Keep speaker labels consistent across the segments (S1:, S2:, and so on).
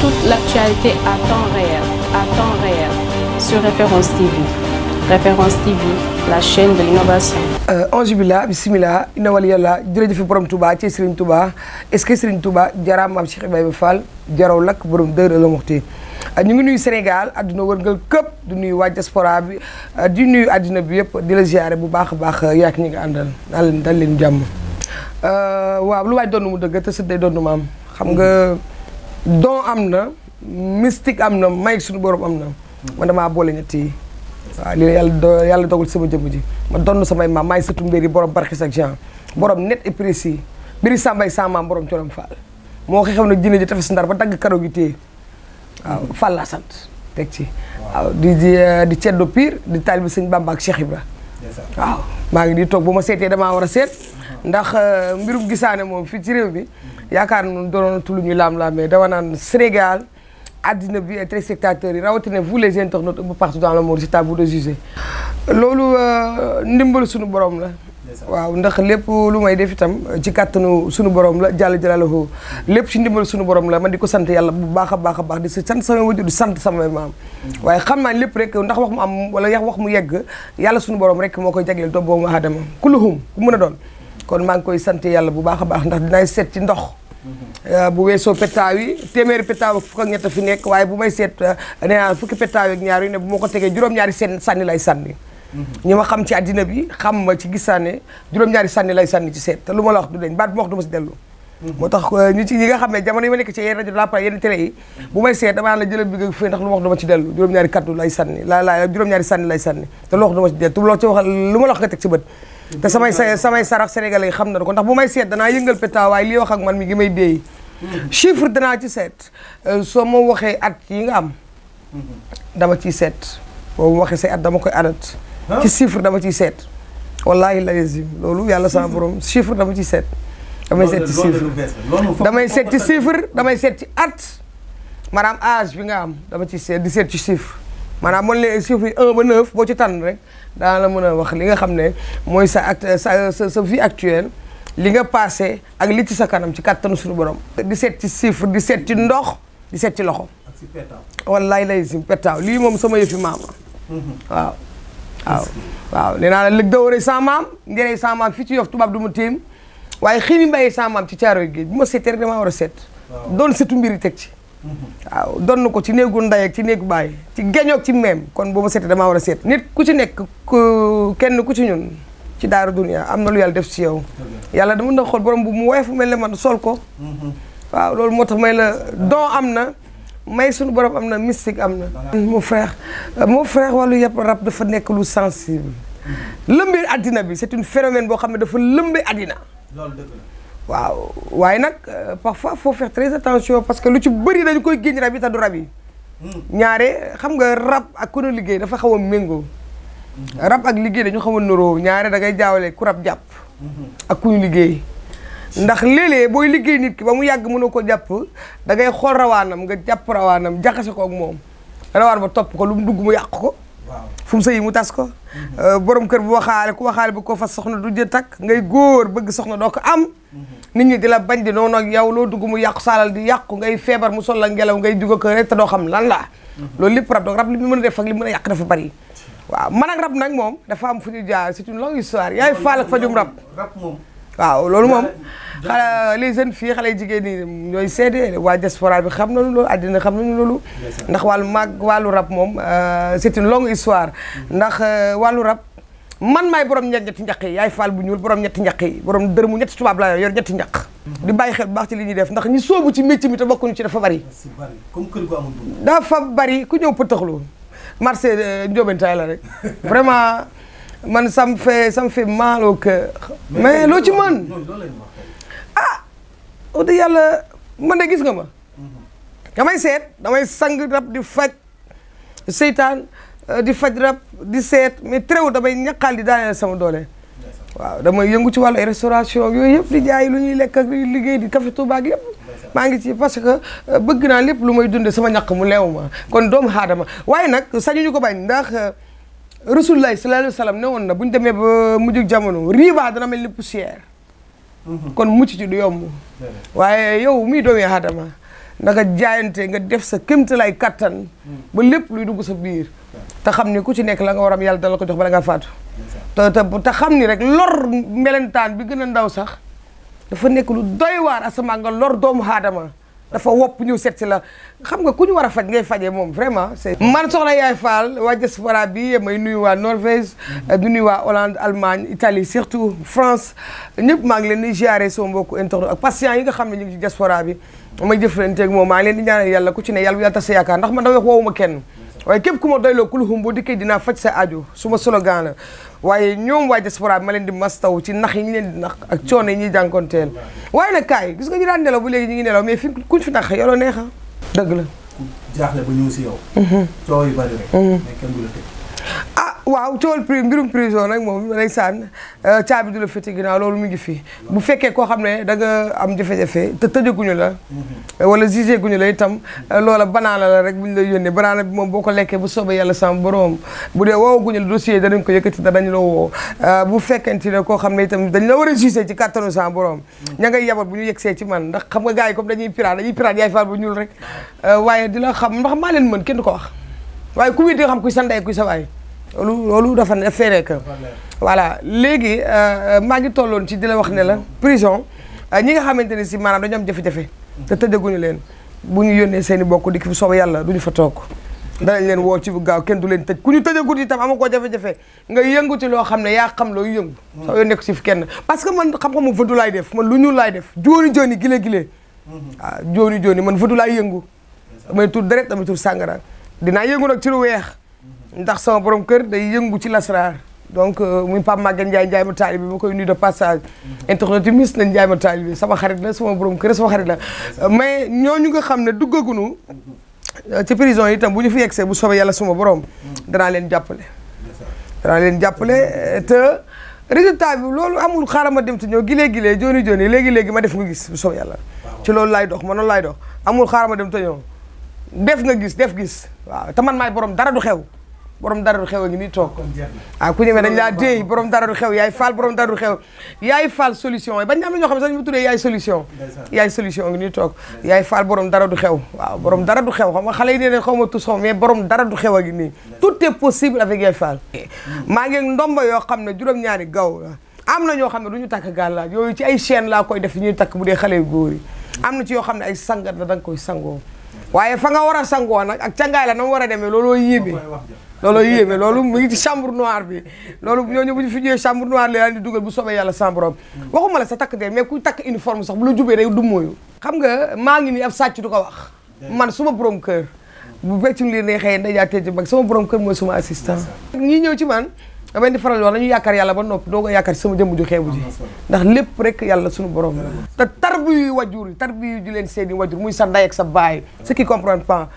S1: toute l'actualité à temps réel sur Référence TV. Référence TV, la chaîne de l'innovation.
S2: Ange billah bismillah inna wali yàlla jërëjëf borom Touba ci Serigne Touba est-ce que Serigne Touba jaraam maam Cheikh Ibrahima Fall jaraw lakk borom dër la muxti ñu ngi nuyu Sénégal àdduna wërngal këpp di nuyu waa diaspora bi di nuyu àddina bi yëpp di la ziare bu baax a baax yaak ñi nga àndal dal leen jàmm waaw lu waay doon mu dëgg te sëddee doon maam xam nga don am na mystique am na may suñu borom am na man damaa boole ñett yi waaw lii yàlla dogal sama jëmm ji ma donn samay maam maay sëtu mbir yi borom barxis ak Jean borom net et précis mbiri sàmbay sa maam borom corom Fall moo xew nag jinne ji tefes Ndar ba dagg karaw gi téye waaw Fall laa sant teg ci waaw di ceddo pire di taalibe sëñ Bamba ak Cheikh Ibra waaw maa ngi di toog bu ma seetee damaa war a seet ndax mbirum gisaane moom fii ci réew mi yaakaar nañu doon tulu ñu laam-laamee dama naan Sénégal àddina bi ay téléspectateurs yi rawatina vous les internautes un peu partout dans le monde c'est à vous de juger loolu ndimbal suñu borom la waaw ndax lépp lu may def itam ci kàttanu suñu borom la jàll jalalahu lépp ci ndimbal suñu borom la man di ko sant yàlla bu baax a baax a baax di sant sama wajur di sant sama maam waaye xam naa lépp rek ndax wax mu am wala wax mu yegg yàlla suñu borom rek moo koy jagleel doomu boobu aadama kulluhum ku mën a doon kon maa ngi koy sant yàlla bu baax a baax ndax dinaay seet ci ndox bu weesoo pétaaw yi téeméeri pétaaw ak fukk ak ñett fi nekk waaye bu may seet nee naa fukki pétaaw ak ñaar yu ne bu ma ko tegee juróom-ñaari sànni lay sànni ñi ma xam ci àddina bi xam ma ci gisaane juróom-ñaari sànni lay sànni ci seet te lu ma la wax du deñ baat bu ma wax du ma si dellu moo tax ñi nga xam ne jamono yi ma nekk ci yenn rajo la pare yenn télé yi bu may seet damaa la jëlal bi nga fay ndax lu ma wax du ma ci dellu juróom-ñaari kaddu lay sànni juróom-ñaari sànni lay sànni te lu wax du ma ci dellu te loo ci wax lu ma la wax nga teg ci bët te samay sarax sénégalais yi xam na ko ndax bu may seet danaa yëngal pétaaw waaye lii wax ak man mi ngi may déey chiffre danaa ci seet soo ma waxee at yi nga am dama ciy seet boo ma waxee say at dama koy adat ci chiffre dama ciy seet wallahi lazim loolu yàlla sama borom chiffre dama ciy seet damay seet ci chiffre damay seet ci chiffre damay seet ci at maanaam âge bi nga am dama ciy seet di seet ci chiffre maanaam mën leen chiffre yi 1 ba 9 boo ci tànn rek daana la mën a wax li nga xam ne mooy sa vie actuelle li nga passé ak li ci sa kanam ci kàttanu suñu borom di seet ci chiffre di seet ci ndox di seet ci loxo wallaay lay sim pettaaw lii moom sama yëfi maama waaw nee naa la lëg dawaree sa maam ngeree sa maam fii ci Yoff tubaab du ma téem waaye xii ni mbayee sa maam ci Caaroy Géej bu ma seetee rek damaa war a seet doon seetu mbiri teg ci waaw donn ko ci néegu nday ak ci néegu baay ci geñoog ci meem kon boo ma seetee damaa war a seet nit ku ci nekk kenn ku ci ñun ci daaru dunya am na lu yàlla def ci yow yàlla dama na xool borom bu mu woyof mel ne man sol ko waaw loolu moo tax may la don am na may suñu borom am na mystique am na mon frère wàllu yëpp rab dafa nekk lu sensible lëmbee addina bi c'est une phénomène boo xam ne dafa lëmbee addina loolu dëgg la waaw waaye nag parfois faut faire très attention parce que lu ci bëri dañu koy génn rab yi te du rab yi ñaare xam nga rab ak ku nu liggéey dafa xaw a méngoo rab ak liggéey dañu xaw a nuroo ñaare da ngay jaawale ku rab jàpp ak ku ñu liggéey ndax léeg-léeg booy liggéey nit ki ba mu yàgg mënoo ko jàpp da ngay xool rawaanam nga jàpp rawaanam jaxase ko ak moom rawaan ba topp ko lu mu dugg mu yàq ko fu mu sëyi mu tas ko borom kër bu waxaale ku waxaale bu ko fas soxna du jë takk ngay góor bëgg soxna doo ko am nit ñi di la bañ di noonu ak yow loo dugg mu yàqu saalal di yàqu ngay feebar mu sol la ngelaw ngay dugg ko rek te doo xam lan la loolu lépp rab donc rab li mu mën a def ak li mu mën a yàq dafa bari waaw man ak rab nag moom dafa am fu ñu jaar c'est une longue histoire yaay faal ak fajum rab waaw loolu moom xale les jeunes filles xale jigéen ñi ñooy seede waa diaspora bi xam nañu loolu àddina xam nañu loolu ndax wàllu rab moom c'est une longue histoire ndax wàllu rab man maay borom ñetti njaq yi yaay faal bu ñuul borom ñetti njaq yi borom dërëmu ñetti tubaab laa yor ñetti njaq di bàyyi xel bu baax ci li ñuy def ndax ñi soobu ci métier mi te bokkuñu ci dafa bari dafa bari ku ñëw pëtaxlu marché njóobentaay la rek vraiment man ça me fait mal au cœur mais loo ci mën wax dëgg yàlla man de gis nga ma damay seet damay sang rab di faj seytaan di faj rab di seet mais teewul damay ñaqaal di daaneel sama doole waaw damay yëngu ci wàllu restauration yooyu yëpp di jaay lu ñuy lekk ak liggéey di café Touba ak yëpp maa ngi ci parce que bëgg naa lépp lu may dunde sama ñaq mu leew ma kon doomu aadama waaye nag sañuñu ko bañ ndax Rasulullah sallallahu alayhi wa sallam ne woon na bu ñu demee ba mujjug jamono riba dana mel ni poussière kon mucc ci du yomb waaye yow mii doomu aadama na nga jaayante nga def sa kéemtalaay kattan ba lépp luy dugg sa biir te xam ni ku ci nekk la nga war am yàlla dala ko jox bala nga faatu te xam ni rek lor melentaan bi gën a ndaw sax dafa nekk lu doy waar asamaan nga lor doomu aadama dafa wopp ñëw seet si la xam nga ku ñu war a faj ngay fajee moom vraiment c'est man soxna Yaay Fall waa diaspora bi may nuyu waa Norvège du nuyu waa Hollande Allemagne Italie surtout France ñëpp maa ngi leen di ziare sama mbokku internet ak patients yi nga xam ne ñu ngi ci diaspora bi may jëflanteeg moom maa ngi leen di ñaanal yàlla ku ci ne yàlla bu yàlla tas sa yaakaar ndax man da wax woowuma kenn waaye képp ku ma doyloo ku lu xum boo dikkee dinaa faj sa aju su ma slogan la waaye ñoom waa diaspora bi ma leen di mastaw ci nax yi ñu leen di nax ak coono yi ñuy jànkoonteel waaye nag kaay gis nga ñu daan nelaw bu léegi ñu ngi nelaw mais fi kuñ fi nax yoroo neexa dëgg la
S3: jaaxle ba ñëw si yow coow yu bari rek mais kenn du la tëj
S2: waaw coowal mbirum prison nag moom ndeysaan caabi du la féete ginnaaw loolu mu ngi fi bu fekkee koo xam ne da nga am jafe-jafe te tëjaguñu la wala jugé guñu la itam loola banaana la rek bu ñu lay yónnee banaana bi moom boo ko lekkee bu soobee yàlla sama borom bu dee woowaguñu la dossier danañ ko yëkkati te dañ la woo bu fekkente ne koo xam ne itam dañ la war a jugé ci kattanu sama borom ña ngay yabal bu ñu yegsee ci man ndax xam nga gars yi comme dañuy pirate Yaay Fall bu ñuul rek waaye di la xam ndax maa leen mën kenn du ko wax waaye ku wéet di nga xam kuy sa ndey kuy sa baay loolu dafa ne feeree que voilà léegi maa ngi tolloon ci di la wax ne la prison ñi nga xamante ne si maanaam dañu am jafe-jafe te tëjaguñu leen bu ñu yónnee seen i bokk di fi soobee yàlla duñu fa toog danañ leen woo ci bu gaaw kenn du leen tëj ku ñu tëjagut itam ama koo jafe-jafe nga yëngu ci loo xam ne yaa xam looy yëngu soo yoo nekk si fi kenn parce que man xam-xam fëdu laay def man lu ñuul laay def jooni gile waaw jooni man fëdu laay yëngu damay tur deret damay tur sàngara dinaa yëngu nag ci lu weex ndax sama borom kër day yëngu ci lasraar donc muy Pape Maguette Ndiaye ma taalibe bi ma koy nuyu de passage internet yi mis nañ Ndiaye ma taalibe bi sama xarit la sama borom kër sama xarit la mais ñooñu nga xam ne duggagunu ci prison yi itam bu ñu fi yegsee bu soobee yàlla suma borom danaa leen jàppale te résultat bi loolu amul xaaral ma dem te ñëw gilee jooni léegi ma def nga gis bu soobee yàlla ci loolu laay dox man noonu laay dox amul xaaral ma dem te ñëw def gis waaw te man maay borom dara du xew borom dara du xew a ngi nii toog ku ñëwee dañ laa déey borom dara du xew Yaay Fall borom dara du xew Yaay Fall solution yi bañ am na ñoo xam ne sax ñu tuddee yaay solution ngi nii toog Yaay Fall borom dara du xew waaw borom dara du xew xam nga xale yi nee ne xaw ma tous xaw mais borom dara du xew a ngi nii tout est possible avec Yaay Fall maa ngi ndomba yoo xam ne juróom-ñaari gaw am na ñoo xam ne du ñu takk gàllaaj yooyu ci ay chaîne laa koy def ñuy takk bu dee xale yu góor yi am na ci yoo xam ne ay sangat la da nga koy sangoo waaye fa nga war a sangoo nag ak cangaay la na mu war a demee looloo yéeme loolu mu ngi ci chambre noire bi loolu ñooñu bu ñu fi ñëwee chambre noire la di dugal bu soobee yàlla sans borom waxuma la sa takk de mais kuy takk uniforme sax bu la jubee day du mooyu xam nga maa ngi nii ab sàcc du ko wax man suma borom kër bu feccum li ne xëy ndajaatee ci mag sama borom kër mooy suma assistant ñii ñëw ci man damay di faral wax nañu yaakaar yàlla ba noppi doo ko yaakaar ci sama jëmm ju xeebu ji ndax lépp rek yàlla suñu borom la te tarbiyu wajur tarbiyu ju leen seeni wajur muy sa ndey ak sa baay ceux qui comprennent pas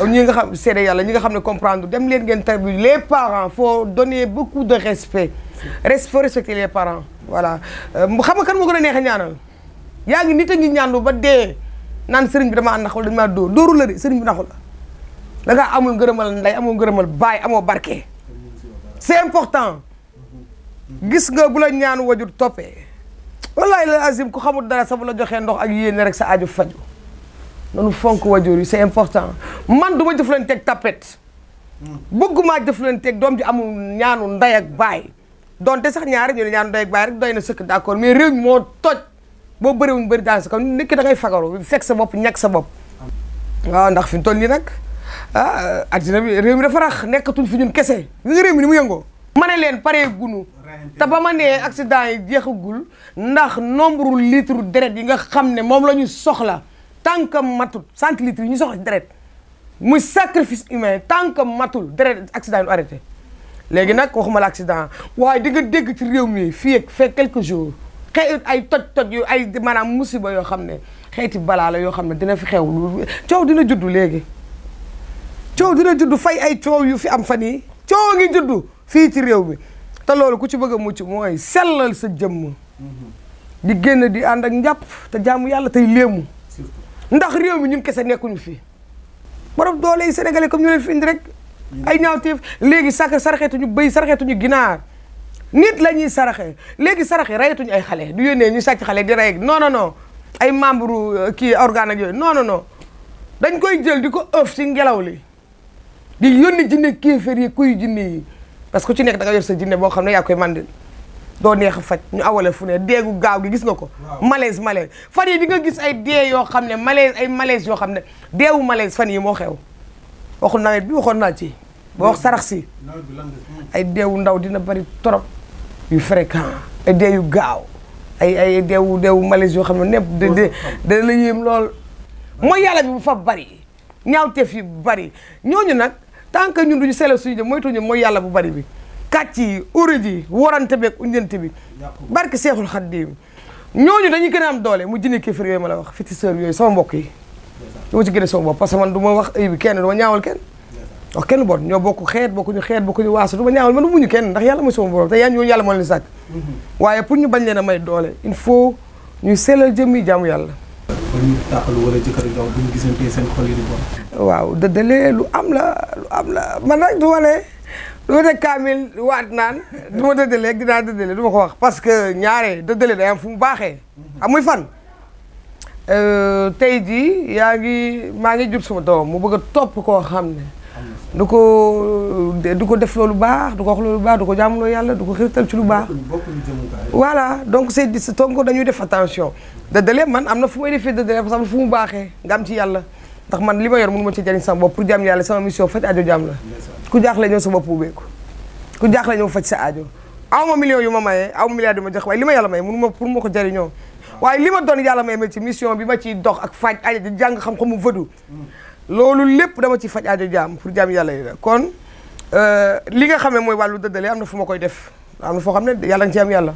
S2: ñi nga xam seede yàlla ñi nga xam ne comprendre dem leen ngeen tarbiyu les parents faut donner beaucoup de respect faut respecter les parents voilà xam nga kan moo gën a neex a ñaanal yaa ngi nit a ngi ñaanlu ba dee naan sëriñ bi dama ànd naxul dañu maa dóoru la de sëriñ bi naxul la da ngaa amul ngërëmal ndey amul ngërëmal baay amoo barke c'est important gis nga bu la ñaan wajur toppee wallahi la azim ku xamul dara sa bu la joxee ndox ak yéene rek sa aju faju noonu fonk wajur yi c'est important man du ma jëflanteeg tapet bëgguma jëflanteeg doom ji amul ñaanu ndey ak baay donte sax ñaari ñu ne ñaanu ndey ak baay rek doy na sëkk d'accord mais réew mi moo toj boo bëriwuñ bëri dans sa kaw nit ki da ngay fagaru fekk sa bopp ñàkk sa bopp waaw ndax fi mu toll nii nag addina bi réew mi dafa rax nekkatul fi ñun kese li nga réew mi ni mu yëngoo ma ne leen paree gunu te ba ma nee accident yi jeexagul ndax nombre litre deret yi nga xam ne moom la ñu soxla tant que matul centilitres yi ñu soxla deret muy sacrifice humain tant que matul deret accident yi du arrêté léegi nag waxuma la accident waaye di nga dégg ci réew mi fii ak fekk quelques jours xëy ay toj yu ay maanaam musiba yoo xam ne xeeti balaa la yoo xam ne dina fi xew coow dina juddu léegi coow dina juddu fay ay coow yu fi am fan yi coow ngi juddu fii ci réew mi te loolu ku ci bëgg a mucc mooy sellal sa jëmm di génn di ànd ak njàpp te jaamu yàlla tey léemu ndax réew mi ñun kese nekkuñu fi borom doole yi sénégalais comme ñu leen fi indi rek ay ñaawteef léegi saraxeetuñu bëy saraxeetuñu ginaar nit la ñuy saraxe léegi saraxe rayatuñu ay xale du yónnee ñu sàcc xale di rey non ay membre kii organe ak yooyu non dañ koy jël di ko ëf si ngelaw li di yónni jinne kéeféer yi kuy jinne yi parce que ci nekk da nga yor sa jinne boo xam ne yaa koy mandil doo neex a faj ñu awale fu ne deegu gaaw gi gis nga ko malaise fan yi di nga gis ay dee yoo xam ne malaise yoo xam ne deewu malaise fan yi moo xew waxul nawet bi waxoon naa ci ba wax sarax si ay deewu ndaw dina bari trop yu fréquent ay dee yu gaaw ay deewu malaise yoo xam ne nepp da la yéem lool mooy yàlla bi bu fa bari ñaawteef yi bari ñooñu nag tant que ñun duñu selo suñu jëm moytuñu mooy yàlla bu bari bi kàcc yi urée ji warante beeg uñjante bi barke Seexul Xaddiim ñooñu dañuy gën a am doole mu jinne kéefar yooyu ma la wax féticheur yooyu sama mbokk yi dama ci gën a sama bopp parce que man du ma wax ay bi kenn du ma ñaawal kenn wax kenn bon ñoo bokk xeet bokkuñu waasu du ma ñaawal man du muñu kenn ndax yàlla mooy sama borom te yaa ñooñu yàlla moo leen sàkk waaye pour ñu bañ leen a may doole il faut ñuy sellal jëmmi jaamu yàlla
S3: ba ñu tàqalu wala jëkkër jaw bu ñu gisantee seen xol yi di bon
S2: waaw dëddale lu am la man nag du ma ne kaamil waat naan du ma dëddale dinaa dëddale du ma ko wax parce que ñaare dëddale day am fu mu baaxee amuy fan tey jii maa ngi jur suma doom mu bëgg a topp koo xam ne du ko def loolu baax du ko wax loolu baax du ko jaamuloo yàlla du ko xirtal ci lu baax voilà donc c'est donc dañuy def attention dëddale man am na fu may defee dëddale parce que am na fu mu baaxee nga am ci yàlla ndax man li ma yor mënu ma ci jariñ sama bopp pour jaam yàlla sama mission faj aajo jaam la ku jaaxle ñëw sa bopp ubbeeku ku jaaxle ñëw faj sa aajo aw ma millions yu ma mayee aw ma milliards yu ma jox waaye li ma yàlla may mënu ma pour ma ko jariñoo waaye li ma doon yàlla may ma ci mission bi ma ciy dox ak faj aajo di jàng xam-xamu vëdu loolu lépp dama ci faj aajo jaam pour jaam yàlla yi la kon li nga xam ne mooy wàllu dëddale am na fu ma koy def am na foo xam ne yàlla nga ci am yàlla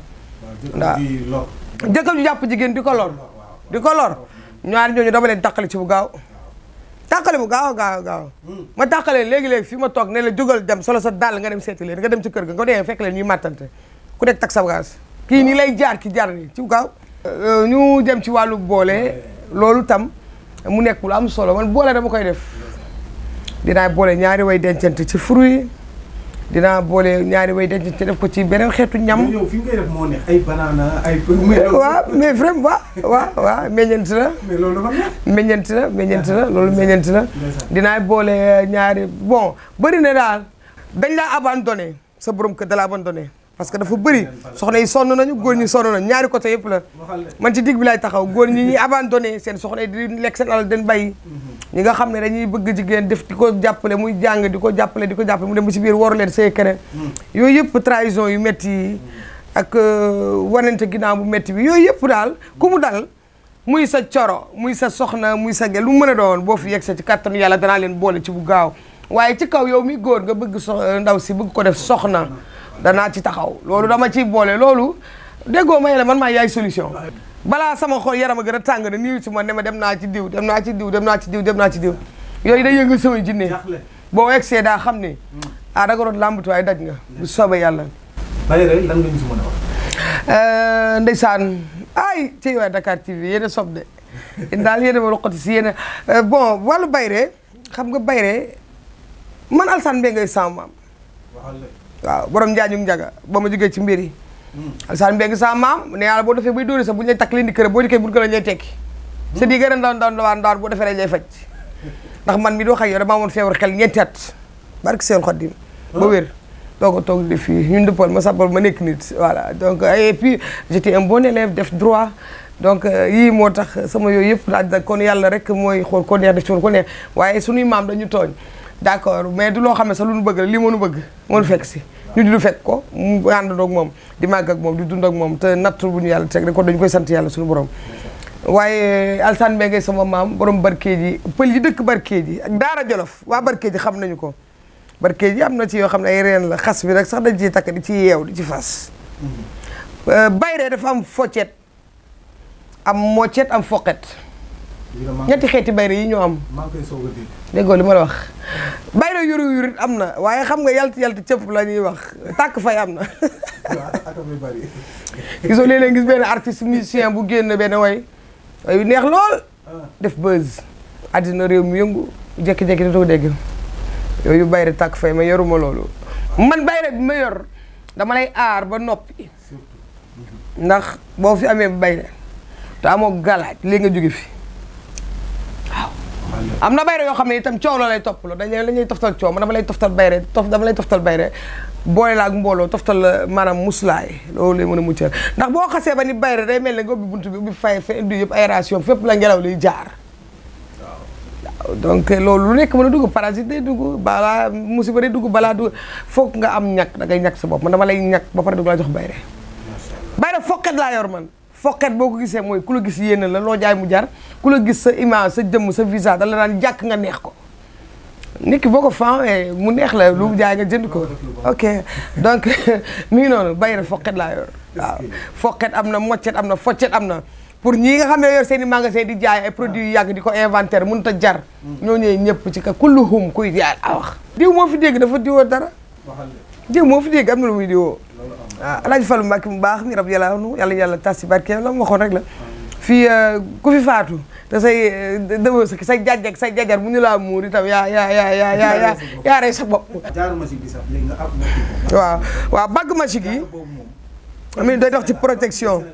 S2: waaw jëkkër ju jàpp jigéen di ko lor ñaar ñooñu dama leen tàqale ci bu gaaw ma tàqalee léegi-léegi fii ma toog ne la jógal dem solo sa dàll nga dem seeti leen nga dem ci kër ga nga dee fekk leen ñuy màttante ku nekk tak sa bagage kii nii lay jaar ki jaar nii ci bu gaaw ñu dem ci wàllu boole loolu tam mu nekk lu am solo man boole dama koy def dinaa boole ñaari way dencante ci fruit dinaa boole ñaari way dencante def ko ci beneen xeetu ñam.
S3: yow fi ngay def moo neex ay banana ay.
S2: waaw mais vraiment waaw meññeent la.
S3: mais loolu dafa
S2: meññeent la loolu meññeent la. dinaa boole ñaari bon bëri na daal dañ laa abandonné sa borom kër da la abandonné. parce que dafa bëri soxna yi sonn nañu góor ñi sonn nañu ñaari côté yëpp la man ci digg bi laay taxaw góor ñi ñuy abandonné seen soxna yi di lekk seen alal den bàyyi ñi nga xam ne dañuy bëgg jigéen def di ko jàppale muy jàng di ko jàppale mu dem ba ci biir waru leen sëy keneen yooyu yëpp trahison yu métti yi ak wanante ginnaaw bu métti bi yooyu yëpp daal ku mu dal muy sa coro muy sa soxna muy sa gel lu mën a doon boo fi yegg sa ci kàttanu yàlla danaa leen boole ci bu gaaw waaye ci kaw yow mi góor nga bëgg ndaw si bëgg ko def soxna danaa ci taxaw loolu dama ciy boole loolu déggoo ma yàlla man maa yaay solution balaa sama xol yaram a gën a tàng na nii ci man ne ma dem naa ci diw yooyu day yëngal samay jinne boo egsee daa xam ne da nga doon làmbatu waaye daj nga bu soobee yàlla
S3: Bayre lan nga ñu si mën a wax
S2: ndeysaan ay ci waa Dakar TV yéen a sob de daal yéen a ma loqati si yéen a bon wàllu Bayre xam nga Bayre man Alassane Mbengue ngay sama maam waaw borom njaañu njaga ba ma jógee ci mbir yi Alassane Mbengue sama maam ne yàlla boo defee bay dóori sax bu ñu lay takk leen di kër boo dikkee bu lañ lay tekki c'est di gën a ndawaan boo defee lañ lay faj ndax man mi doo xëy yow dama amoon feebar xel ñeenti at barke seen Xaadim ba wér toog di fii ñun dëppal ma sappal ma nekk nit voilà donc et puis j'étais un bon élève def droit donc yii moo tax sama yooyu yëpp daal kon yàlla rek mooy xool ko neex def ci ko neex waaye suñuy maam dañu tooñ d'accord mais du loo xam ne sax lu nu bëgg la lii moo nu bëgg moo nu fekk si ñu di du fekk ko mu àndandoo ak moom di màgg ak moom di dund ak moom te nattu bu ñu yàlla teg rek kon dañu koy sant yàlla suñu borom waaye Alassane Mbengue sama maam borom Barkéji pël yi dëkk Barkéji ak Daara Jolof waa Barkéji xam nañu ko Barkéji am na ci yoo xam ne ay reen la xas bi rek sax dañ ciy takk di ci yeew di ci fas Bayre dafa am foccet am moccet am foqet ñetti xeeti bayre yi ñoo am
S3: maa ngi koy soog a dégg
S2: déggoo li ma la wax bayre yurit am na waaye xam nga yalti cëpp la ñuy wax tàkk fay am na gisoo léeg-léeg gis benn artiste musicien bu génn benn way yu neex lool def buzz àddina réew mi yëngu jékki-jékki datoo dégg yooyu bayre tàkk fay ma yoruma loolu man bayre bi ma yor dama lay aar ba noppi ndax boo fi amee bayre te amoo galaaj léegi nga jóge fi am na bayre yoo xam ne itam coow la lay topp la dañuy toftal coow man dama lay toftal bayre dama lay toftal bayre boole la ak mbooloo toftal la maanaam muslaay loolu lay mën a muccal ndax boo xasee ba ni bayre day mel ne nga ubbi buntu bi ubbi fay fe indi yëpp aération fépp la ngelaw liy jaar waaw donc loolu lu nekk mën a dugg parasite day dugg balaa musiba day dugg balaa dugg foog nga am ñàkk da ngay ñàkk sa bopp man dama lay ñàkk ba pare dugg laa jox bayre bayre foqet laa yor man foqet boo ko gisee mooy ku la gis yéene la loo jaay mu jar ku la gis sa image sa jëmm sa visa da la daan jàkk nga neex ko nit ki boo ko fawee mu neex la lu jaay nga jënd ko ok donc mi ngi noonu bayre foqet laa yor waaw foqet am na moccet am na foccet am na pour ñii nga xam ne yor seen i magasin di jaay ay produits yu yàgg di ko inventaire mënut a jar ñoo ñëwee ñëpp ci ka kulluhum kuy jaay a wax diw moo fi dégg dafa diwoo dara diw moo fi dégg am na lu muy diwoo ah Alaaji Fallu Mbàkke mu baax mi rab yàlla tas si barke la mu waxoon rek la fii ku fi faatu te say dëboo say jajjak say jajar bu ñu laa muur itam yaa rey sa bopp waaw bagg magique yi am day dox ci protection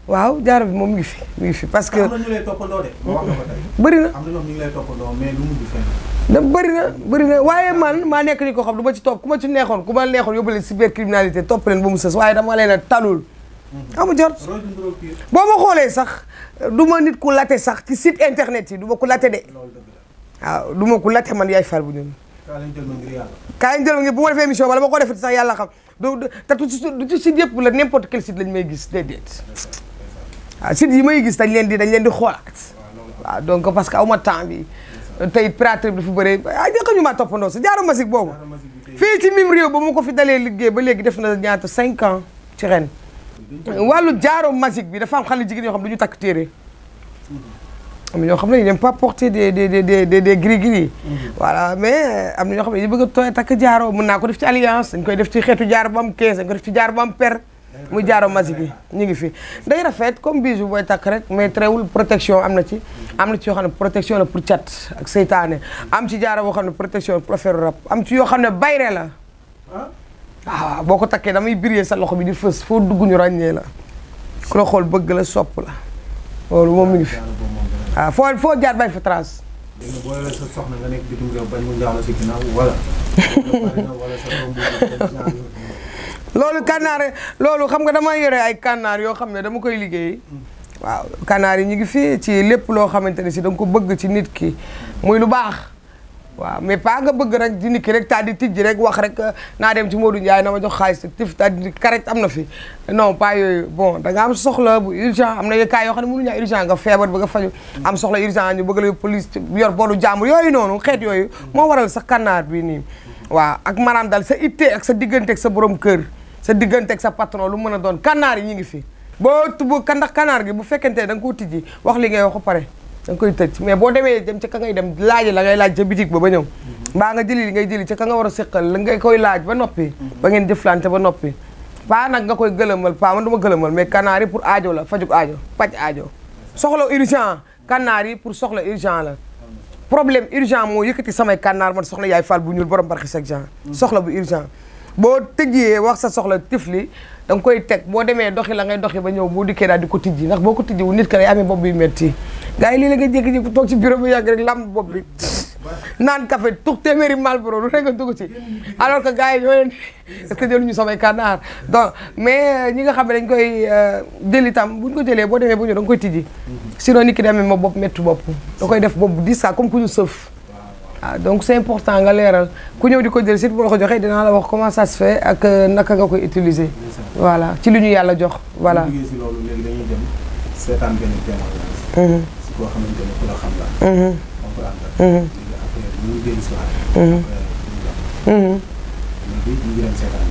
S2: waaw jaaro bi moom mi ngi fi parce que
S3: am na ñu lay toppandoo de wax na ko tey
S2: bëri na
S3: am na ñoom ñu ngi lay toppandoo mais lu mujj fenn
S2: da bëri na waaye man maa nekk ni ko xam du ma ci topp ku ma ci neexoon ku ma neexoon yóbbu leen cybercriminalité topp leen ba mu sës waaye dama leen a talul amu jot boo ma xoolee sax du ma nit ku late sax ci site internet yi du ma ku late de waaw du ma ku late man Yaay Fall bu ñun kaa leen jël ma ngir bu ma defee émission wala ma ko defee sax yàlla xam te du ci site yëpp la n'importe quel site lañ may gis déedéet waaw site yi may gis dañ leen di xoolaat waaw donc parce que aw ma temps bi tey piraterie bi dafa bëri jëkka ñu maa toppandoo sa jaaro musique boobu fii ci mim réew ba mu ko fi dalee liggéey ba léegi def na ñaata 5 ans ci ren wàllu jaaro musique bi dafa am xale jigéen yoo xam du ñu takk téere am na ñoo xam ne ils n'aiment pas porter des gris-gris voilà mais am na ñoo xam ne ñu bëgg a tooy takk jaaro mën naa ko def ci alliance dañ koy def ci xeetu jaaro ba am kees dañ ko def ci jaaro ba am per muy jaaro magique yi ñu ngi fi day rafet comme bijou booy takk rek mais tréwul protection am na ci yoo xam ne protection la pour cat ak seytaane am ci jaaro boo xam ne protection pour affaire rab am ci yoo xam ne bayre la waaw boo ko takkee damay biree sa loxo bi di fës foo dugg ñu ràññee la ku la xool bëgg la sopp la loolu moom mi ngi fi waaw foo jaar bay fa trace
S3: léegi boo yoree sa soxna nga nekk bitim réew bañ mu njaalo si ginnaaw wala
S2: loolu kànnaar loolu xam nga dama yore ay kànnaar yoo xam ne dama koy liggéey waaw kànnaar yi ñu ngi fii ci lépp loo xamante ne si da nga ko bëgg ci nit ki muy lu baax waaw mais pas nga bëgg rek di nit ki rek taa di tijji rek wax rek naa dem ci Modou Ndiaye na ma jox xaalis tif taa di karek am na fi non pas yooyu bon da nga am soxla bu urgent am na cas yoo xam ne mënu ñaa urgent nga feebar bëgg a faju am soxla urgent ñu bëgg la police yor boolu jàmbur yooyu noonu xeet yooyu moo waral sa kànnaar bi nii waaw ak maanaam daal sa ittee ak sa digganteeg sa borom kër sa digganteeg sa patron lu mën a doon kànnaar yi ñu ngi fi boo ndax kànnaar gi bu fekkente da nga koo tijji wax li ngay wax ba pare da nga koy tëj mais boo demee dem ca ka ngay dem laaj la ngay laaj ca bitig ba ñëw mbaa nga jëli li ngay jëli ca ka nga war a séqal la ngay koy laaj ba noppi ba ngeen jëflante ba noppi paa nag nga koy gëlëmal paa man du ma gëlëmal mais kànnaar yi pour aajo la fajuk aajo paj aajo soxla urgent kànnaar yi pour soxla urgent la problème urgent moo yëkkati samay kànnaar man soxla Yaay Fall bu ñuul borom barxis ak genre soxla bu urgent boo tëjee wax sa soxla tifli da nga koy teg boo demee doxi la ngay doxi ba ñëw boo dikkee daal di ko tijji ndax boo ko tijji wu nit ka day amee bopp bi metti gars yi lii la nga jékki-jékki toog ci bureau bi yàgg rek lamb bopp bi naan café tux téeméeri Marlboro lu rek nga dugg ci alors que gars yi ñoo leen est-ce que jëluñu samay kànnaar donc mais ñi nga xam ne dañ koy jël itam buñ ko jëlee boo demee ba ñëw da nga koy tijji sinon nit ki day amee ma bopp métti bopp da koy def bopp bu dis ça comme ku ñu sëf waaw donc c'est important nga leeral ku ñëw di ko jël si boo la ko joxee dinaa la wax comment ça se fait ak naka nga koy utiliser voilà ci li ñu yàlla jox voilà.
S3: bu si loolu léegi dañuy dem seetaan benn témoignage. si koo xamante ne ku la xam la. comprendre nga. après ñu ngi dellu si waat. après ñu ngi dem seetaan.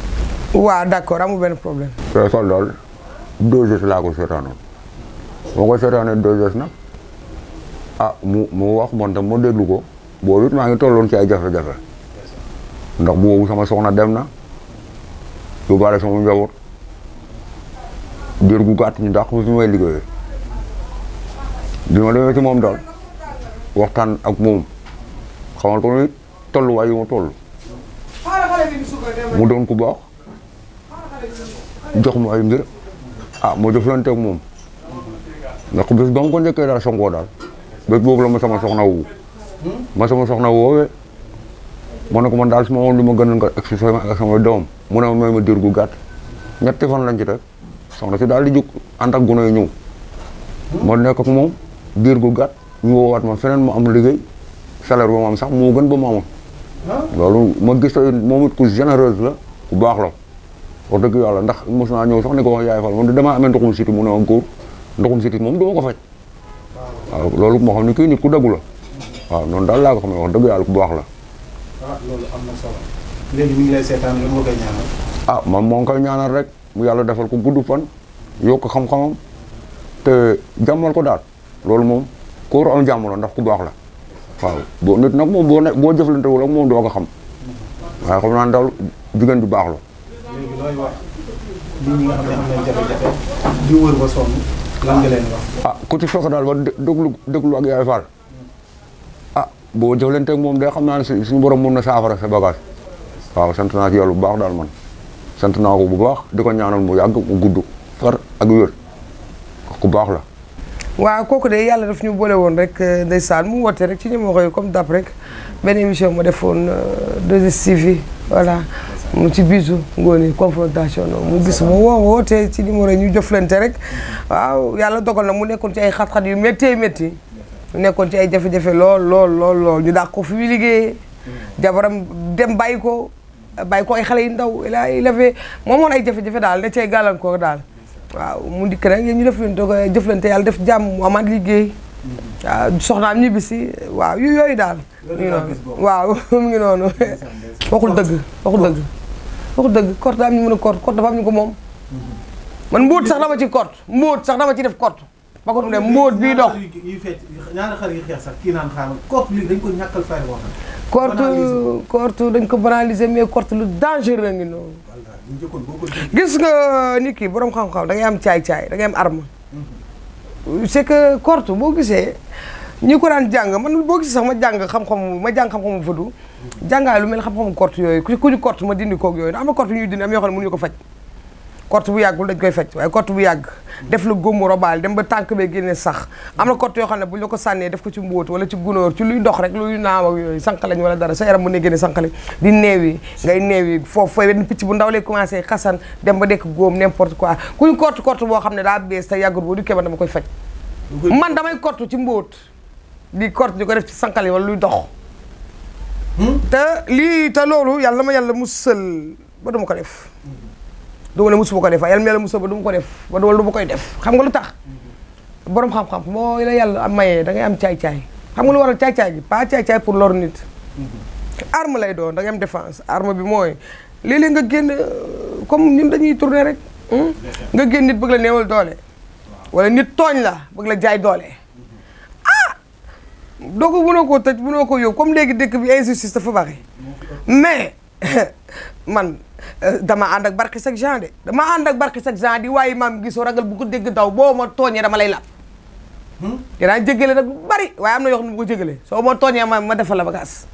S2: waaw d'accord amul benn problème.
S4: kon loolu 2 heures laa ko seetaanoon boo ko seetaanee 2 heures nag ah mu wax man tam ma déglu ko. boobu it maa ngi tolloon ci ay jafe-jafe ndax boobu sama soxna dem na yóbbaale sama njaboot diir gu gàtt ñu dàq fi may liggéeyee bi ma demee ci moom daal waxtaan ak moom xamal ko ni tolluwaay yu ma toll mu doon ku baax jox ma ay mbir ma jëflante ak moom ndax bés ba mu ko njëkkee daal songoo daal bés boobu la ma sama soxna wu ma sama soxna woowee ma ne ko man daal su ma woon lu ma gënoon nga egsi ak sama doom mu ne ma diir gu gàtt ñetti fan lañ ci teg soxna si daal di jóg ànd ak gune yi ñëw ma nekk ak moom diir gu gàtt ñu woowaat ma feneen ma am liggéey salaire ba ma am sax moo gën ba ma amoon loolu ma gis moom it ku généreuse la ku baax la wax dëgg yàlla ndax mos naa ñëw sax ni ko wax yaay Fall man damaa amee ndoxum siti mu ne ma góor ndoxum siti moom duma ko faj waaw loolu moo xam ne kii nit ku dëggu la waaw noonu daal laa ko xam ne wax dëgg yàlla ku baax la
S3: loolu am na solo léegi mi ngi lay seetaan lan moo koy ñaanal
S4: man moo ngi koy ñaanal rek mu yàlla defal ko gudd fan yokk xam-xamam te jàmmal ko daal loolu moom kóor am jàmm la ndax ku baax la waaw boo nit nag moom boo jëflante wala moom doo ko xam waaye xam naa daal jigéen bu baax la.
S3: léegi looy wax nit ñi nga xam ne am nañ jafe-jafe di wër ba sonn lan nga leen wax.
S4: ku ci fekk daal ba déglu ak yaay Fall boo jëflanteeg moom day xam naa ne suñu borom mun na saafara sa bagage waaw sant naa ci yàlla bu baax daal man sant naa ko bu baax di ko ñaanal mu yàgg mu gudd far ak wér ku baax la.
S2: waaw kooku de yàlla daf ñu boole woon rek ndeysaan mu woote rek ci numéro yi comme dap rek benn émission ma defoon 2STV voilà mu ci bisu ngoone confrontation mu gis mu woote ci numéro yi ñu jëflante rek waaw yàlla dogal na mu nekkoon ci ay xat-xat yu méttee métti mu nekkoon ci ay jafe-jafe lool ñu dàq ko fi mu liggéeyee jabaram dem bàyyi ko ay xale yu ndaw il avait moomoon ay jafe-jafe daal ne cay gàllankoor daal waaw mu dikk nag yéen ñu jëflante yàlla def jàmm mu amaat liggéey waaw soxnaam ñibbisi waaw yooyu daal mu ngi noonu waaw mu ngi noonu waxul dëgg kort daa am ñu mën a kort dafa am ñu ko moom man mbóot sax dama ci kort mbóot sax dama ci def kort ba ko dem mbóot bii dox
S3: ñaari xale yi xeex sax kii naan xaaral kort li dañ ko ñàkkal fay wax
S2: kort dañ ko banaliser mais kort lu dangereux ngi noonu gis nga nit ki borom xam-xam da ngay am caay-caay da ngay am arme c'est que kort boo gisee ñi ko daan jàng man boo gisee sax ma jàng xam-xamu fadu jàngaay lu mel xam-xamu kort yooyu ku ñu kort ma dindi koog yooyu am na kort yu ñuy dindi am yoo xam ne mënuñu ko faj kort bu yàggul dañ koy faj waaye kort bu yàgg def la góomu robaal dem ba tànk bee génne sax am na kort yoo xam ne buñ la ko sànnee def ko ci mbóot wala ci gunóor ci luy dox rek luy naaw ak yooyu sànqalañ wala dara sa yaram mën na génne sànqalañ di neewi ngay neewi foofu fay benn picc bu ndaw lay commencé xasan dem ba dekk góom n'importe quoi kuñ kort boo xam ne daa bees te yàggul boo di keba dama koy faj man damay kort ci mbóot di kort di ko def ci sànqalañ wala luy dox te loolu yàlla ma yàlla musal ba duma ko def du ma ne musuma ko def yàlla ma musal ba du ma ko def ba du ma koy def xam nga lu tax borom xam-xam moo la yàlla am mayee da ngay am caay-caay xam nga lu waral caay-caay gi pas caay-caay pour lor nit arme lay doon da ngay am défense arme bi mooy léeg-léeg nga génn comme ñun dañuy tourner rek nga génn nit bëgg la néewal doole wala nit tooñ la bëgg la jaay doole doo ko mënoo koo tëj mënoo ko yóbbu comme léegi dëkk bi injustice dafa bari mais man dama ànd ak barke chaque genre de dama ànd ak barke chaque genre di waaye maam gisoo ragal bu ko dégg daw boo ma tooñee dama lay làpp dinaa jégale nag bu bari waaye am na yoo xam ne bu ko jégalee soo ma tooñee ma defal la bagaas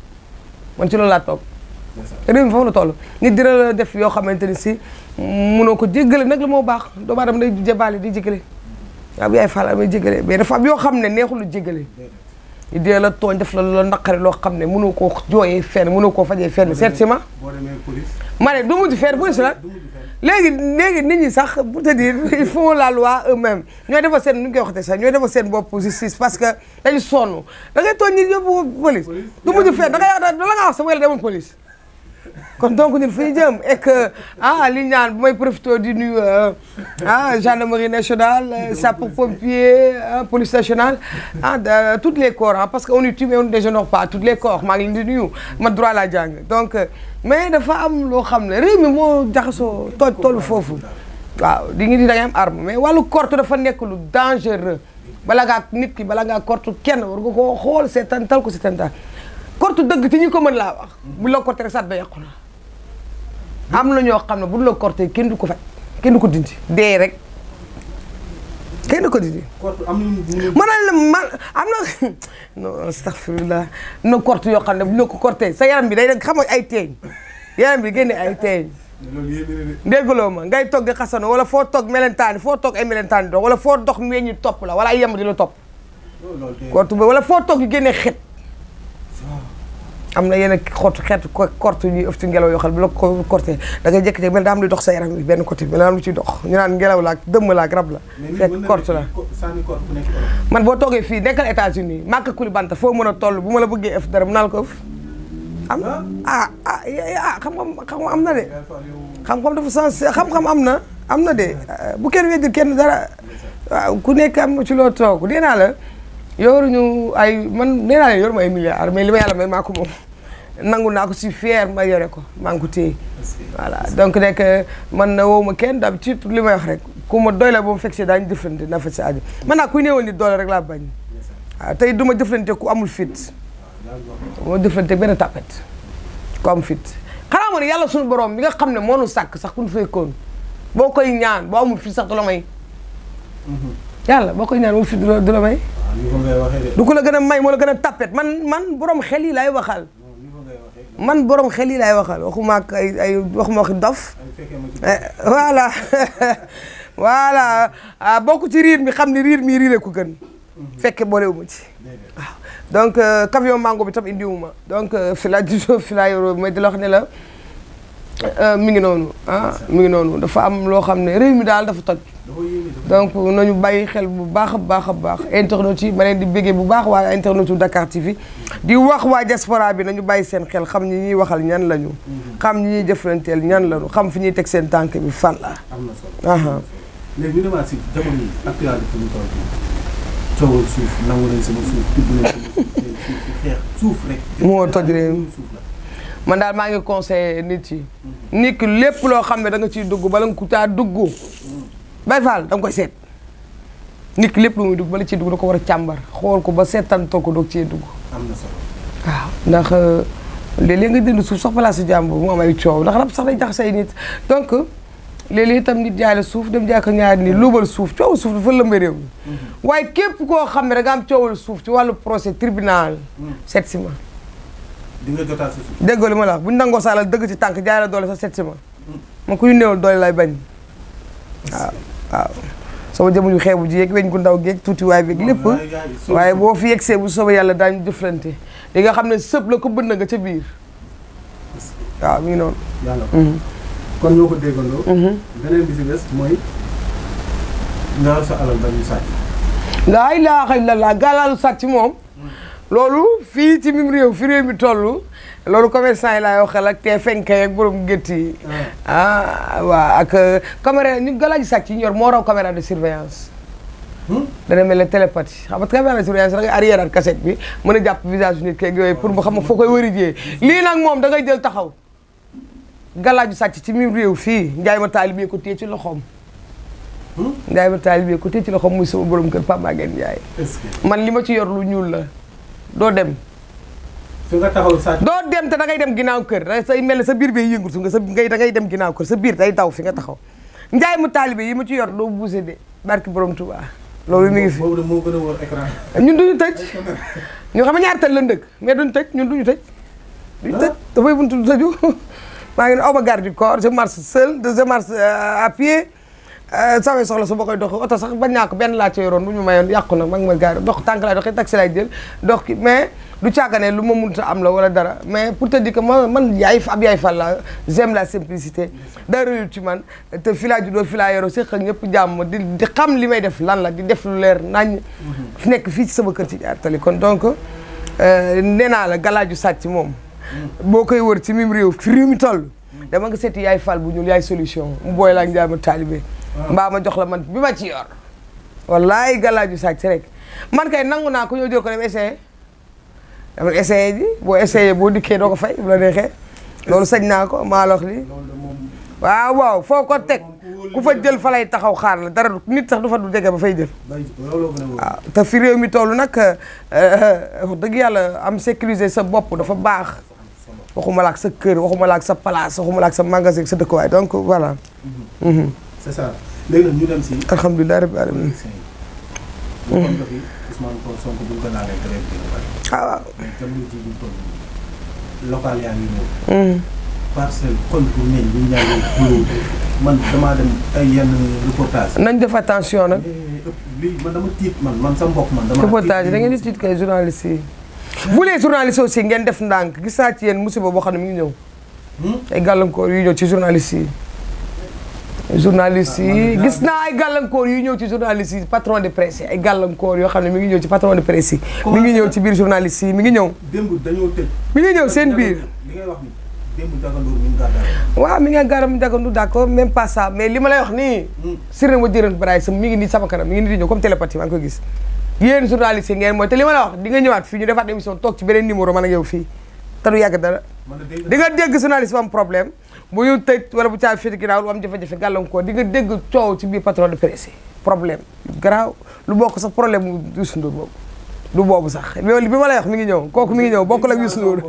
S2: man ci loolu laa toog réew mi foofu la toll nit dina la def yoo xamante ni si mënoo ko jégale nag la moo baax doomu aadama day jébaale di jégale waaw yaay Fall may jégale mais dafa am yoo xam ne neexul lu jégale ñu dee la tooñ def la naqari loo xam ne mënoo koo jooyee fenn mënoo koo fajee fenn seet si ma ma ne du mujj fenn police la léegi nit ñi sax pour te dire ils font la loi eux-mêmes ñooy defal seen nu ñu koy waxte sax ñooy defal seen bopp justice parce que dañu sonn da ngay tooñ nit yóbbu police du mujj fenn da nga wax sa wela demoon police kon donc ñun fu ñu jëm et que li ñaan bu may profité di nuyu gendarmerie nationale sapeurs-pompiers police nationale toutes les corps parce que on est tue mais on ne déshonore pas toutes les corps maa ngi leen di nuyu ma droit laa jàng donc mais dafa am loo xam ne réew mi moo jaxasoo tollu foofu waaw di ngi di da ngay am arme mais wàllu korte dafa nekk lu dangereux bala ngaa nit ki bala ngaa korte kenn war nga koo xool seetantal ko seetantal korte dëgg ci ñi ko mën laa wax bu la korte rek saat ba yàqu na am na ñoo xam ne bu la korte kenn du ko faj kenn du ko dindi dee rek kenn du ko dindi man am na non astaghfirullah na korte yoo xam ne bu la ko korte sa yaram bi day nag xam nga ay teeñ yaram bi génne ay teeñ déggaloo ma ngay toog di xasano wala foo toog melentaan foo toog ay melentaan dox wala foo dox meññi topp la wala ay yem di la topp korte ba wala foo toog yu génnee xet am na yenn xeetu korte ñuy ëf ci ngelaw yoo xam ne bu la ko korte da ngay jékki-jékki mel daa am luy dox sa yaram bi benn côté bi la am lu ciy dox ñu naan ngelaw la ak dëmm la ak rab la fekk korte la man boo toogee fii nekkal États-Unis Maka Koulibantang foo mën a toll bu ma la bëggee ëf dara mu naa la ko ëf am xam-xam am na de xam-xam dafa sens xam-xam am na de bu kenn weddil kenn dara waaw ku nekk am ci loo toog nee naa la yoruñu ay man nee naa leen yor ma ay milliards mais li ma yàlla may maa ko moom nangu naa ko si fier ma yore ko maa ngi ko téye voilà donc nekk man na woo ma kenn d'habitude li may wax rek ku ma doy la ba mu fekk si daañu jëflante na fa si aju man naa kuy néewal nit doole rek laa bañ waaw tey du ma jëflante ku amul fit ma jëflante benn tapet ku am fit xanaa ma ne yàlla suñu borom bi nga xam ne moo nu sàkk sax ku ñu fekkoon boo koy ñaan boo amul fit sax du la may yàlla boo koy ñaan moom fit du la may du ko la gën a may moo la gën a tapet man borom xel yi laay waxal man borom xel yi laay waxal waxuma ak ay waxuma waxi dof voilà voilà bokk ci riir mi xam ne riir mi riire ko gën fekke boolewuma ci waaw donc camion mango bi tam indiwuma donc fi laa juddoo fi laa yoroo may di la wax ne la mi ngi noonu mi ngi noonu dafa am loo xam ne réew mi daal dafa toj donc nañu bàyyi xel bu baax a baax internet yi ma leen di béggee bu baax waa internet yu Dakar TV di wax waa diaspora bi nañu bàyyi seen xel xam ñi ñuy waxal ñan lañu xam ñi ñuy jëflanteel ñan lañu xam fi ñuy teg seen tànk bi fan la
S3: am na solo léegi ñu demaat si jamono yi actualité fi ñu toll bi coowal suuf nangu nañ sama suuf tibb nañ sama suuf xeex suuf rek
S2: moo toj réew man daal maa ngi conseillé nit yi nit ki lépp loo xam ne da nga ciy dugg bala nga ko caa dugg Baye Fall da nga koy seet nit ki lépp lu muy dugg bala ciy dugg da ko war a càmbar xool ko ba seetantoo ko doog cee dugg
S3: am na solo
S2: waaw ndax léeg-léeg nga dënd suuf sax place jàmbur mu am ay coow ndax rab sax day jax say nit donc léeg-léeg itam nit jaay la suuf dem jaay ko ñaari nit luubal suuf coow suuf dafa lëmbe réew mi waaye képp koo xam ne da nga am coowal suuf ci wàllu procès tribunal seet si ma
S3: di nga jotaat sa suuf
S2: déggoo li ma la wax bu ñu nangoo saalal dëgg ci tànk jaay la doole sa seet si ma man ku ñu néewal doole lay bañ waaw sama jëmu ñu xeebu ji yeeg weñ gu ndaw geeg tuuti waay beeg lépp waaye boo fi yegsee bu soobee yàlla daañu jëflante li nga xam ne sëb la ko bënn nga ca biir waaw mi ngi noonu
S3: yàlla kon ñoo ko déggandoo beneen bi si des mooy nga sa alal ba ñu sàcc
S2: laa ilaaha illallaah gàllaalu sàcc moom loolu fii ci mim réew fi réew mi toll loolu commerçant yi laay waxal ak te fenkay ak borom gétt yi waaw ak caméra ñu galaaji sàcc yi ñu yor moo raw caméra de surveillance dana mel ne télépathie xam nga caméra de surveillance da ngay arrière at cassette bi mën a jàpp visage nit keeg yooyu pour ba xam foo koy wërijee lii nag moom da ngay jël taxaw galaaju sàcc ci mim réew fii njaay ma taalibe ko téye ci loxoom njaay ma taalibe ko téye ci loxoom muy sama borom kër Pape Maguette Ndiaye man li ma ci yor lu ñuul la doo dem
S3: fi nga taxaw sàcc
S2: doo dem te da ngay dem ginnaaw kër da say mel ne sa biir bee yëngatu nga sa ngay da ngay dem ginnaaw kër sa biir day daw fi nga taxaw njaay mu taalibe yi ma ci yor doo bousee de barki borom Touba loolu mi ngi fi
S3: boobu moo gën a wóor écran
S2: ñun duñu tëj ñu xam ñaari tëj lan dëkk mais duñu tëj ñun duñu tëj dafay buntu du tëju maa ngi ne aw ma garde du corps je marche seul je marche à pied samay soxla su ma koy dox oto sax bañ naa ko benn laa ci yoroon bu ñu mayoon yàqu nag maa ngi ma gaari dox tànk laay doxee taxi laay jël dox ki mais du càggane lu ma mënut a am la wala dara mais pour te dire que man yaay Fall la j'aime la simplicité daa rëyul ci man te fi laa juddoo fi laa yoroo séq ak ñëpp jàmm di xam li may def lan la di def lu leer nañ fi nekk fii ci sama kër ci Jaar Tali kon donc nee naa la galaaju sàcc moom boo koy wër ci mim réew fi réew mi toll dama nga seeti yaay Fall bu ñuul yaay solution mu booy laa njaay ma taalibe mbaa ma jox la man bi ma ci yor wallaay galaaju sàcc rek man kay nangu naa ko ñoo jël ko dem essayé dama essayé ji boo essayé boo dikkee doo ko fay bu la neexee loolu sañ naa ko maa lox li waaw foo ko teg ku fa jël fa lay taxaw xaar la dara nit sax du fa du jege ba fay jël waaw te fi réew mi toll nag wax dëgg yàlla am sécuriser sa bopp dafa baax waxuma la ak sa kër waxuma la ak sa place waxuma la ak sa magasin sa dëkkuwaay donc voilà
S3: c'est ça léegi nag ñu dem si
S2: alhamdulilah rabbil alamin
S3: Sonko bu ñu ko laalee grève bi lu bari.
S2: waaw
S3: mais jamono jii ñu toll local yaa ngi ñëw. parcelle kon bu ne ñu ñaanal man damaa dem ay yenn reportage.
S2: nañ def attention nag.
S3: lii man dama tiit man sa mbokk man. dama
S2: reportage da ngeen di tiit kay journaliste yi. vous les journalistes aussi ngeen def ndànk gis naa ci yéen musiba boo xam ne mi ngi ñëw. ay gàllankoor yu ñëw ci journaliste yi. journaliste yi gis naa ay gàllankoor yu ñëw ci journaliste yi patron de presse yi ay gàllankoor yoo xam ne mi ngi ñëw ci patron de presse yi. mi ngi ñëw ci biir journaliste yi mi ngi ñëw.
S3: démb dañoo tëj.
S2: mi ngi ñëw seen biir.
S3: li ngay wax ni démb Ndiaga Ndour mi ngi gàddaay.
S2: waaw mi ngi gàddaay Ndiaga Ndour d'accord même pas ça mais li ma lay wax nii. Siré ma jërën Baraye sama mi ngi nii sama kanam mi ngi nii di ñëw comme télépathie maa ngi koy gis. yéen journaliste yi ngeen mooy te li ma la wax di nga ñëwaat fii ñu defaat émission toog ci beneen numéro man ak yow fii te du yàgg dara di nga dégg journaliste bu am problème bu ñu tëj wala bu caa féeti ginnaaw lu am jafe-jafe gàllankoor di nga dégg coow ci biir patron de presse problème garaaw lu bokk sax problème mu Youssou Ndour boobu du boobu sax loolu bi ma lay wax mi ngi ñëw kooku mi ngi ñëw bokkul ak Youssou Ndour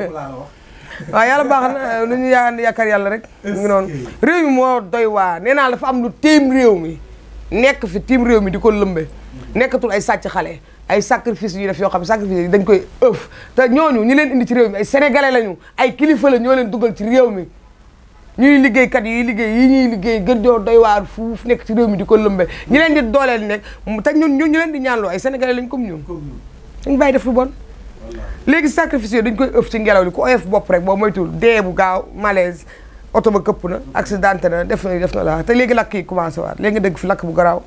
S2: waaw yàlla baax na lu ñu yaakaar yàlla rek mu ngi noonu réew mi moo doy waa nee naa dafa am lu tiim réew mi nekk fi tiim réew mi di ko lëmbe nekkatul ay sàcc xale ay sacrifice yu def yoo xam ne sacrifice yi dañ koy ëf te ñooñu ñi leen indi ci réew mi ay sénégalais lañu ay kilifa la ñoo leen dugal ci réew mi ñuy liggéeykat yi liggéey yi ñuy liggéey gën joo doy waar fuuf nekk ci réew mi di ko lëmbe ñi leen di dooleel nekk te ñun ñu leen di ñaanloo ay sénégalais lañ comme ñun dañ bàyyi def lu bon léegi sacrifice yooyu dañ koy ëf ci ngelaw li ku oyof bopp rek boo moytul dee bu gaaw malaise oto ba këpp na accidenté na def na la te léegi lakk yi commencé waat léegi nga dégg fi lakk bu garaaw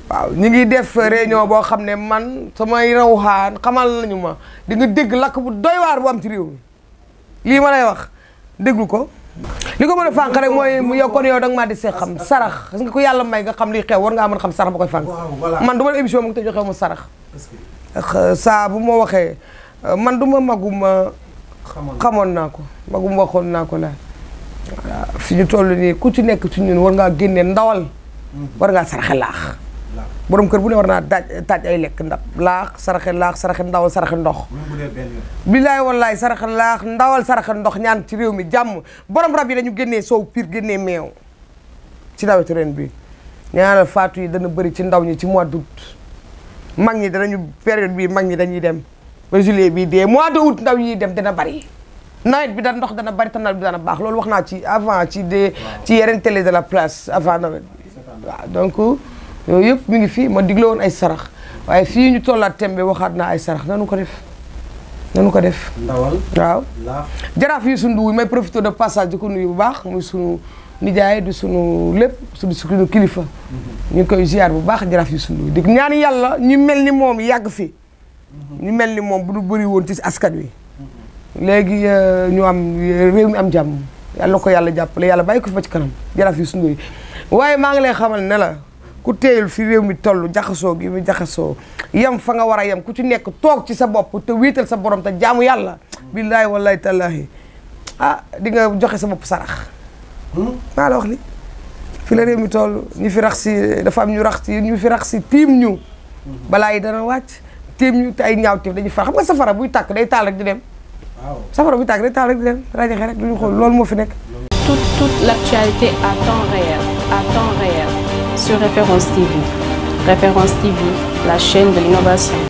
S2: waaw ñu ngi def réunion boo xam ne man samay rawxaan xamal nañu ma di nga dégg lakk bu doy waar bu am ci réew mi lii ma lay wax déglu ko li ko mën a fànq rek mooy mu yow kon yow da nga maa di see xam sarax gis nga ko yàlla may nga xam liy xew war ngaa mën xam sarax ba koy fànq man du ma émission mu ngi te joxew ma sarax saa bu ma waxee man du ma maguma xamoon naa ko magum waxoon naa ko la voilà fi ñu toll nii ku ci nekk ci ñun war ngaa génne ndawal war ngaa saraxe laax borom kër bu ne war naa taaj ay lekk ndab laax saraxe ndawal saraxe ndox bilaay wallaay saraxe laax ndawal saraxe ndox ñaan ci réew mi jàmm borom rab yi dañu génnee soow piir génnee meew ci nawetu ren bi ñaanal faatu yi dana bëri ci ndaw ñi ci mois d'août mag ñi danañu période bii mag ñi dañuy dem ba juillet bii dee mois d'août ndaw yi dem dana bëri nawet bi da ndox dana bëri te nawet bi dana baax loolu wax naa ci avant ci yeneen télé de la place avant nawet bi waaw donc yooyu yëpp mi ngi fii ma digle woon ay sarax waaye fii ñu tollaat tembe waxaat naa ay sarax nanu ko def
S3: ndawal
S2: waaw jaraaf Youssou Ndour may profité de passage di ko nuyu bu baax muy sunu nijaay di sunu lépp sunu kilifa ñu ngi koy ziar bu baax jaraaf Youssou Ndour di ñaan yàlla ñu mel ni moom yàgg fi ñu mel ni moom bu ñu bëri woon ci askan wi léegi ñu am réew mi am jàmm yàlla ko yàlla jàppale yàlla bàyyi ko fi ba ci kanam jaraaf Youssou Ndour waaye maa ngi lay xamal ne la ku teeyul fi réew mi toll jaxasoo gi mu jaxasoo yem fa nga war a yem ku ci nekk toog ci sa bopp te wiital sa borom te jaamu yàlla billaahi wallaahi tallaahi di nga joxe sa bopp sarax maa la wax li fi la réew mi toll ñu fi rax si dafa am ñu fi rax si tiim ñu balaa yi dana wàcc tiim ñu te ay ñaaw tiim dañuy far xam nga safara buy tàkk day taal rek di dem safara buy tàkk day taal rek di dem rajaxe rek duñu xool loolu moo fi nekk
S1: toute l'actualité à temps réel sur Référence TV. Référence TV, la chaîne de l'innovation.